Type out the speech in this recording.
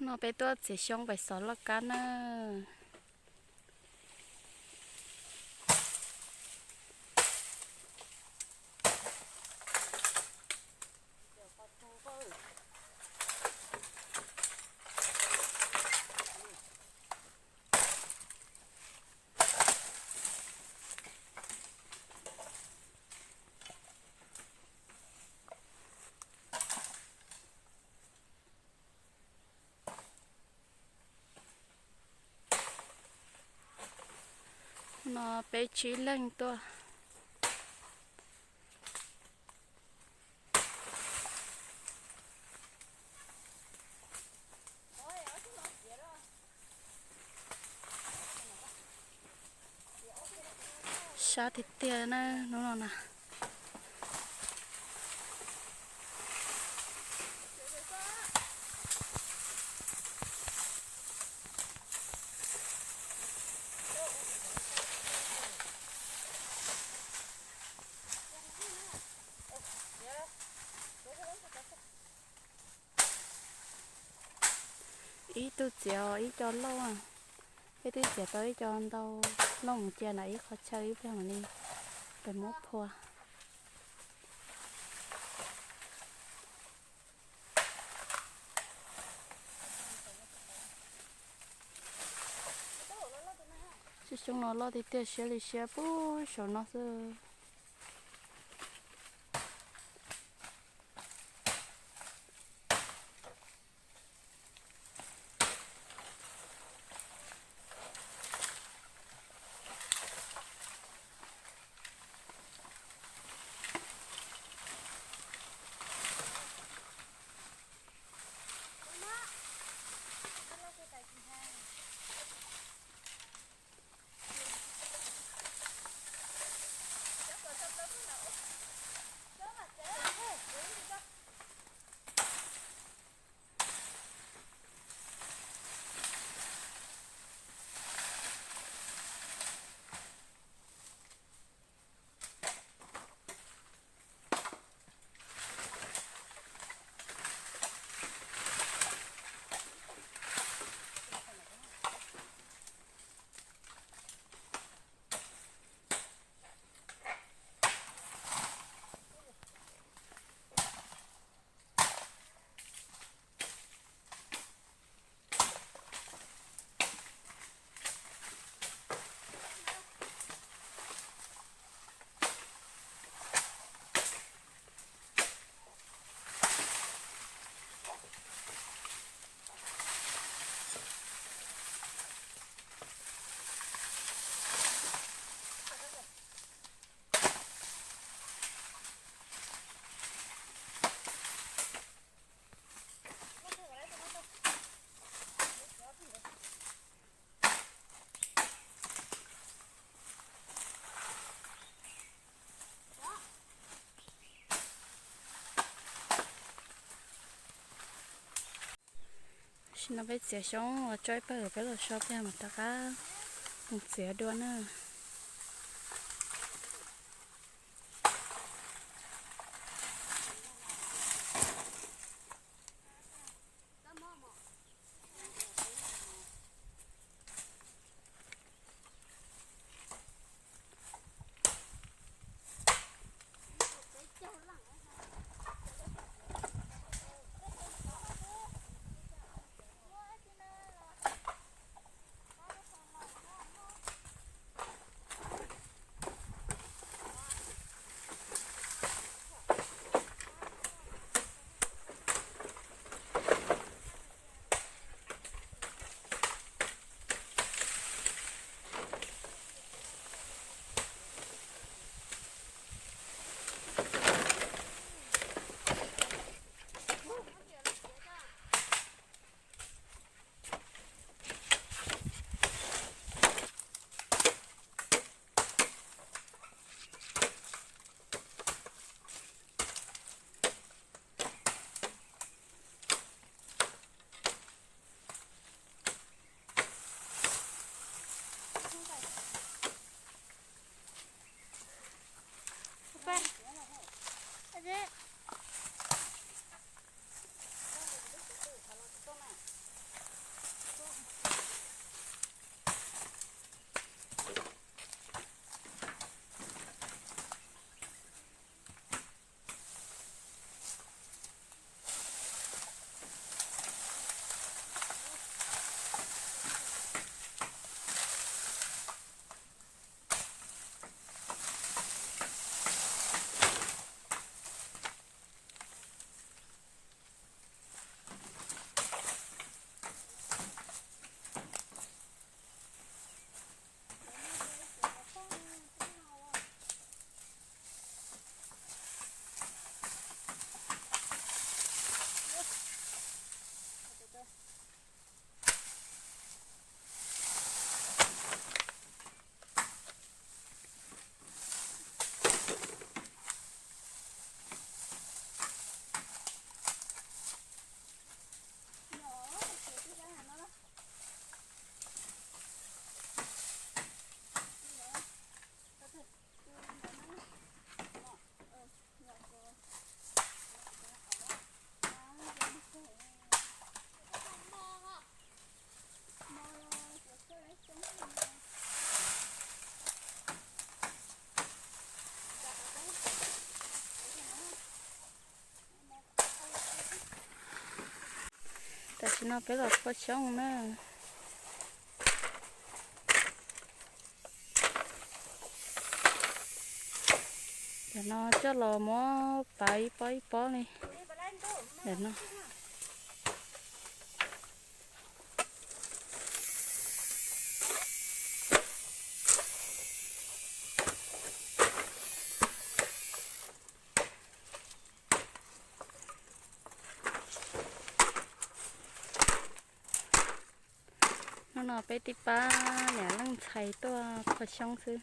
No peb tuaj txiav xyoob pais xov loj kab na. No peb tsib leeg tuaj. Sab tiag tiag na hnub no na. Ib tug txiav ib co lauj, peb twb txiav tau ib co ntau lauj mus cia na ib qho chaw ib pliag mam li pem muab phua. Xyoob no loj tiag tiag siab li siab puag saum no xwb. Tam sim no peb txiav xyoob los tso ib pawg, peb los so pliag mas rov qab mus txiav dua na. Tam sim no peb los kho xyoob na. Tam no coj los muab pav ib pob ib pob li. Tam no Hnub no peb tib pab niam leej ntxhais tuaj kho xyoob xwb.